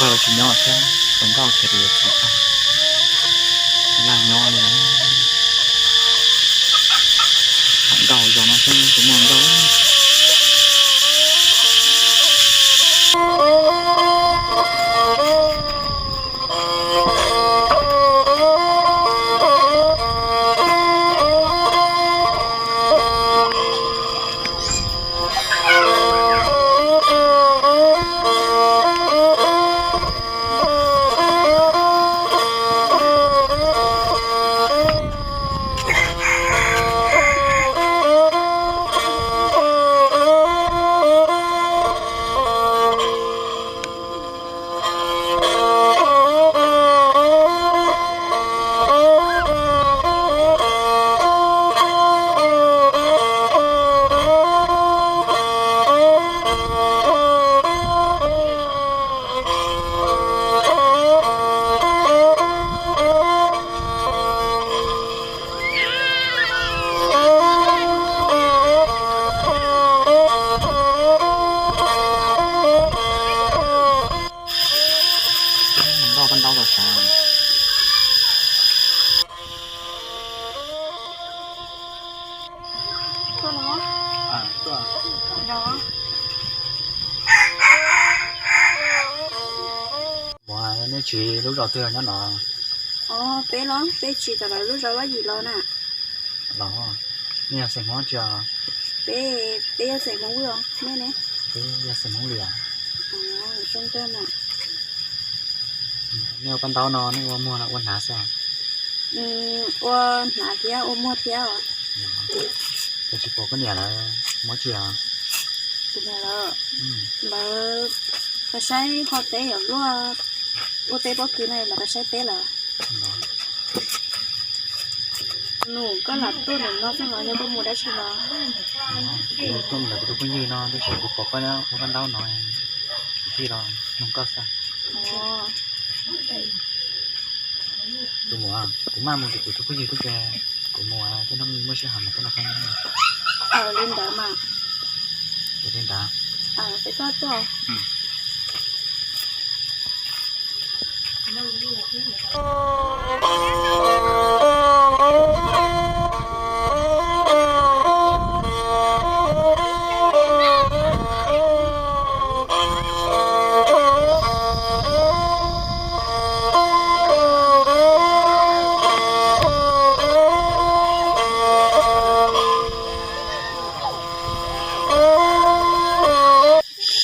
Nkauj tsis nyob thiab, tus nkauj khiav rau yuav txiv tag, laj nyob li. Tham nkauj zos no xwb tsis muaj nkauj. Nkauj koj ntaub tau sav. Ua, nej tsis lub zos twg nyob no? Peb los peb tsis, tam lawv lub zos Vaj Yim los na. Los, nej yog xeem Hmoob tsi? Peb, peb yog xeem Hmoob Vwj os, nej ne? Peb yog xeem Hmoob Lias. Zoo kawg mas. Nej ua paj ntaub no nej ua muag los ua hnav xwb? Ua hnav thiab ua muag thiab os. Koj tsis pom koj niam lawv muab tsi os? Kuv niam lawv, lawv tau saib ho teb yom, luaj ua teb pob kws no lawv tau saib teb lawm. Nus koj lam tuaj ntawm no xwb los yog koj mus dab tsi los? Kuv tuaj mus ntawm kuv tus phooj ywg no tab sis kuv pom koj ua paj ntaub no, kuv thiaj los nug koj xwb. Tus muam, kuv maj mus tim kuv tus phooj ywg teb ces kuv mus, tej hnub muaj sij hawm mas tuaj noj qab nyob. Li ntawd mas. Ces li ntawd. Peb tuaj tuaj.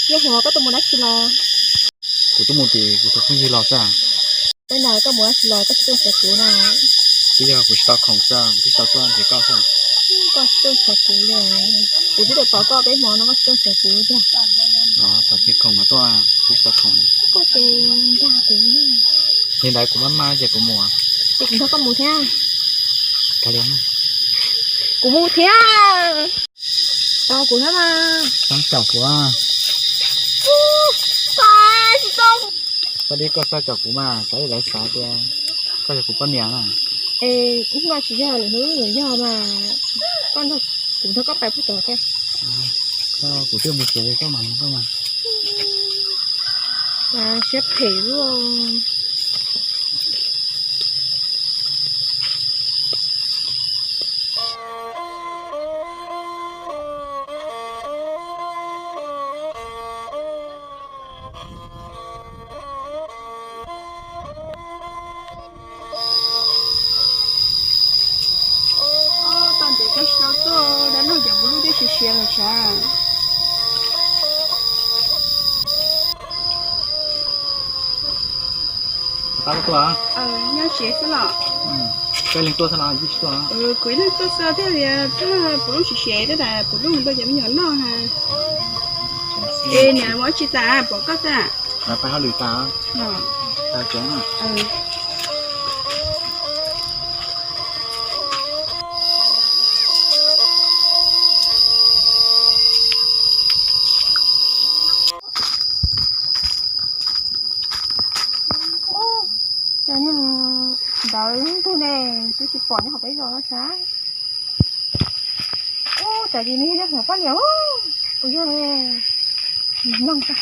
Yog hov koj tuaj mus dab tsi los? Kuv tuaj mus tim kuv tus phooj ywg los xwb. Tej ntawd koj mus dab tsi los koj tsis tuaj nrhiav kuv na? Twb yog kuv tsis tau khoom xwb, kuv twb tsis tau tuaj nrhiav koj xwb. Koj tsis tuaj nrhiav kuv li. Kuv twb tuaj tos koj peb hmo no koj tsis tuaj nrhiav kuv tiag. Thaum tsis khoom mas tuaj, kuv tsis tau khoom. Koj ces dag kuv. Li ntawd kuv maj maj ces kuv mus. Ces kuv nrog koj mus thiab. Kuv mus thiab. Tos kuv thiab mas. Txhob caum kuv. Koj tsis tau. Koj dib koj txhob caum kuv mas, tsam ib lawv xav tias koj yog kuv poj niam na. Es ib hnub tsis yog lwm hnub yog mas. Koj nrog, kuv nrog koj pais puag tom thiab. Kuv twb mus tsev li koj mam mus koj mas. Siab phem luaj. Tau ntev koj tsis tau tuaj, dab laug cov puv lub twb siav siav lawm sav. Tab tuaj. Nyob tsev xwb los? Peb leeg tuaj xwb los, kuv ib leeg tuaj xwb thiaj li puv lub siav siav, tab sis puv lub mus rau cov me nyuam noj ha. Es niam mus dab tsi tas, pom koj xwb. Pais hauj lwm tas. Cov niag ntawd leej twg ne, twb tsis pom nyob hauv peb zos no sav. Ub, tsam ces nws yog nej hmov poj niam, kuv yog ne. Mloog tso.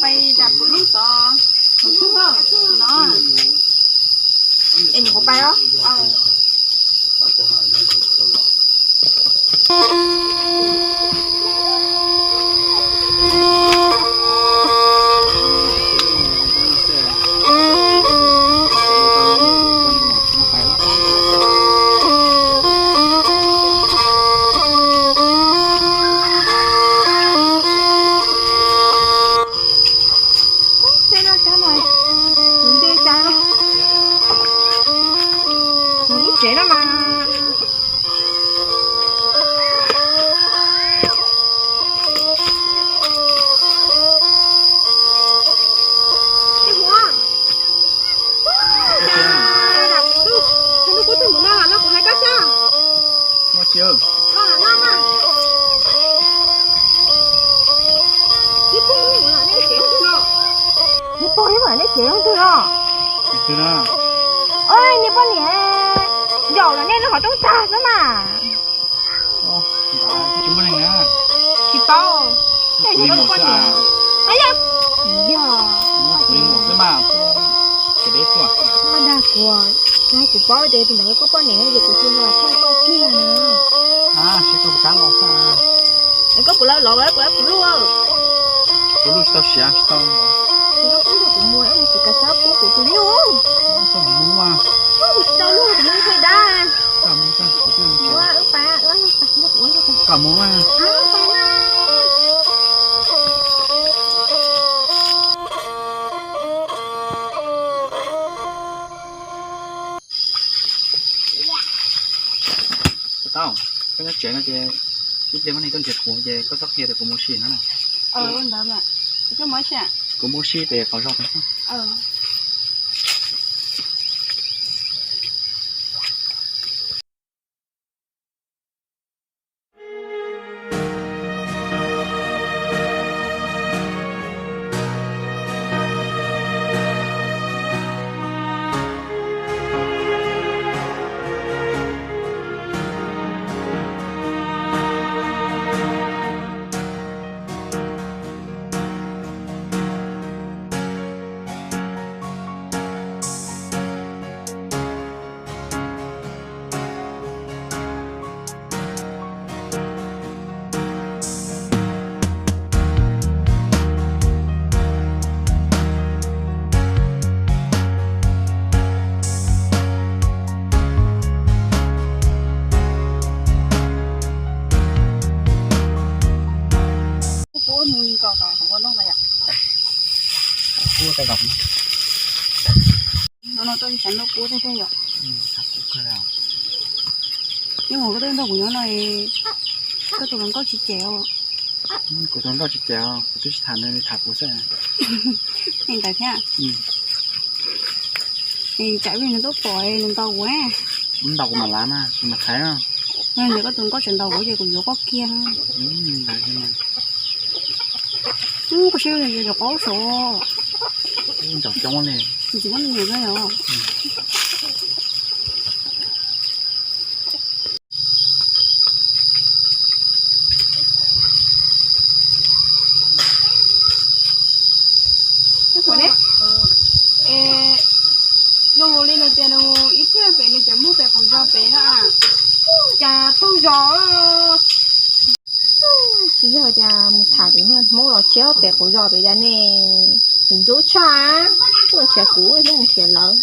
Pais dam kuv lub tod, no. Es nws kuv pais os. Ub, tsev no cas no, kuv lub tsev no mas. Huav, cas kuv twb mus no los no kuv hais koj sab. Muaj tsis? Los no mas. Ib pog ib mus los nej tsev leej twg no? Ib pog ib mus los nej tsev leej twg no? Ua niag poj niam zaum los nej lub hauv rooj tag xwb mas. Tsis muaj neeg na. Tsis paub. Kuv li muam xwb. Yog, yog. Kuv li muam xwb mas. Dag kuv, kuv paub tias tus ntawd koj poj niam ces kuv tsis los thov koj kiag na. Seb koj puas kam los xwb. Koj puas los los puas puv luj? Puv luj tsis tau siav tsis tau. Koj pub kuv mus, kuv kav tsij pub kuv tus nyuj. Koj mus mas. Kuv tsis tau luj, kuv mus pem dab. Koj mus, kuv twb mus tsev. Koj mus mas. Tau, koj nyob tsev no ces ib pliag muaj neeg tuaj nrhiav kuv ces koj txhob qhia tias kuv mus ua si no na. Kuv mus ua si pem qaum zos pem. Kuv mus nkaum tom qhov npua ntoo yom. No no, tuaj xyav nrog kuv tej tej yom. Yeej mus koj tuaj nrog kuv nyob no, koj tus hluas nkauj tsis cem os? Kuv tus hluas nkauj tsis cem os, kuv twb tsis tham nws, nws tham kuv xwb. Li ntawd thiab. Tsam ib pliag nws tuaj pom nws ntaus kuv. Ntaus kuv mam lav mas, kuv mam thaiv. Ntawd koj tus hluas nkauj tseem ntaus kuv ces kuv yuav koj kiag. Kuv siab yuav qaub saud. Ntsaum coob li. Tsis muaj me nyuam thiab yom. Zoo li nws tias nws ib pliag pem nws tseem mus pem qaum zos pem no, cas tag zog. Tsis yog tias mus tham tus niag Hmoob los tshiab pem qaum zos pem cas ne, ntxub tshaj, tuaj nrhiav kuv hnub mus nrhiav lawv.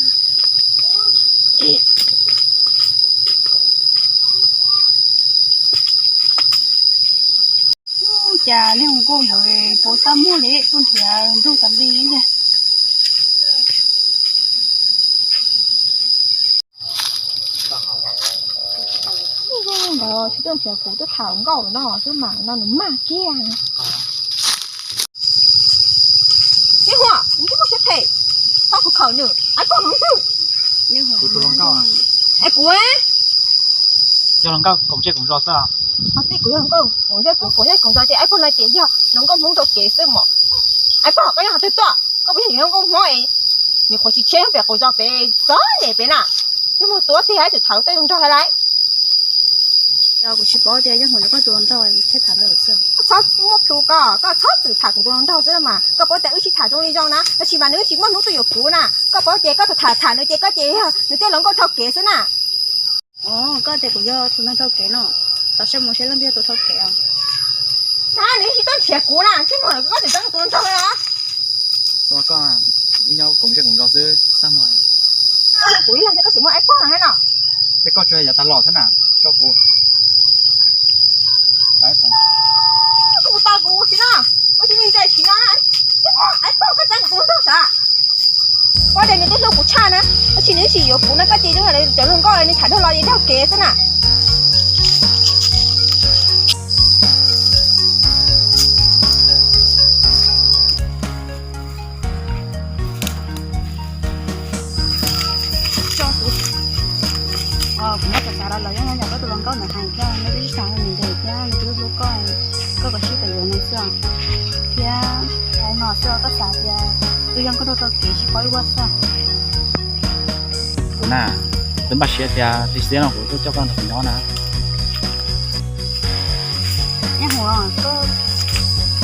Cas li hus nkauj ntawd puas txaj muag li tuaj nrhiav ntuj tas li ntag. Ntawd tsis tuaj nrhiav kuv, tuaj tham hluas nkauj no xwb mas no nws mag kiag. Niag Huam, nws twb muaj siab phem, txhob kuv khawm nws, es koj hnub twg? Kuv tus hluas nkauj. Es kuv, yog hluas nkauj koom zej koom zos xwb. Qhov txij kuv yog hluas nkauj koom zej koom zos ces es puag no ces yog hluas nkauj Hmoob rau kev xwb mos. Es puag koj yog qhov twg tuaj, koj puas yog hluas nkauj Hmoob es? Nws qhuav tsis tshiab pem qaum zos pem txog nyem pem na, yog muag tuav tiag tsum tham tej nrog hais lais. Yog kuv tsis paub tias yog hluas nkauj tus hluas nraug thiaj tham tau xwb. Txhob muab plhu koj, koj txhob txwm tham kuv tus hluas nraug xwb mas. Koj paub tias wb sib tham zoo li zoo na, tab sis mas nws tsis muaj hnub tuaj yuav kuv na. Koj paub ces koj tham tham nws ces koj ces nws thiaj los nkauj dhau kev xwb na. Koj tias kuv yog tus neeg dhau kev no, tos saib mus saib leej twg yog tus dhau kev os. Nws tsis tuaj nrhiav kuv na, tsis muaj koj tsis tau tus hluas nraug os. Koj, wb nyob koom zej koom zos xwb xab muag. Koj hu kuv ib leeg thiab koj tsis muaj aib pog no thiab no. Ces koj tsuas yog yav tag los xwb na, tso kuv. Koj mus tos kuv ua si no, ua si ntse ntse si no, tsis muaj aib pog koj txeeb kuv tus hluas nraug sav. Koj tias nws twb hlub kuv tshaj na, tab sis nws tsis yuav kuv no, koj ces zoo cov hluas nkauj nws tham dhau los ces dhau kev xwb na. Kuv muab xav xav los los yeej yog koj tus hluas nkauj ntawd hais thiab, nws twb sib tham nws ntes thiab nws twb hlub koj, koj kom sib pem yuav nws xwb. Thiab hais no xwb koj xav tias twb yog nkauj dhau rau kev tsis paub ib vuag xwb. Kuv na, twb npaj siab tias tib si no kuv tuaj coj koj nrog kuv nyob na. Neb hua koj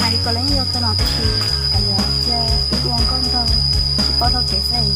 hais li ko los yeej yog kawg no, tab sis hais tias cia ib ua nkauj nraug tsis paub dhau kev xwb.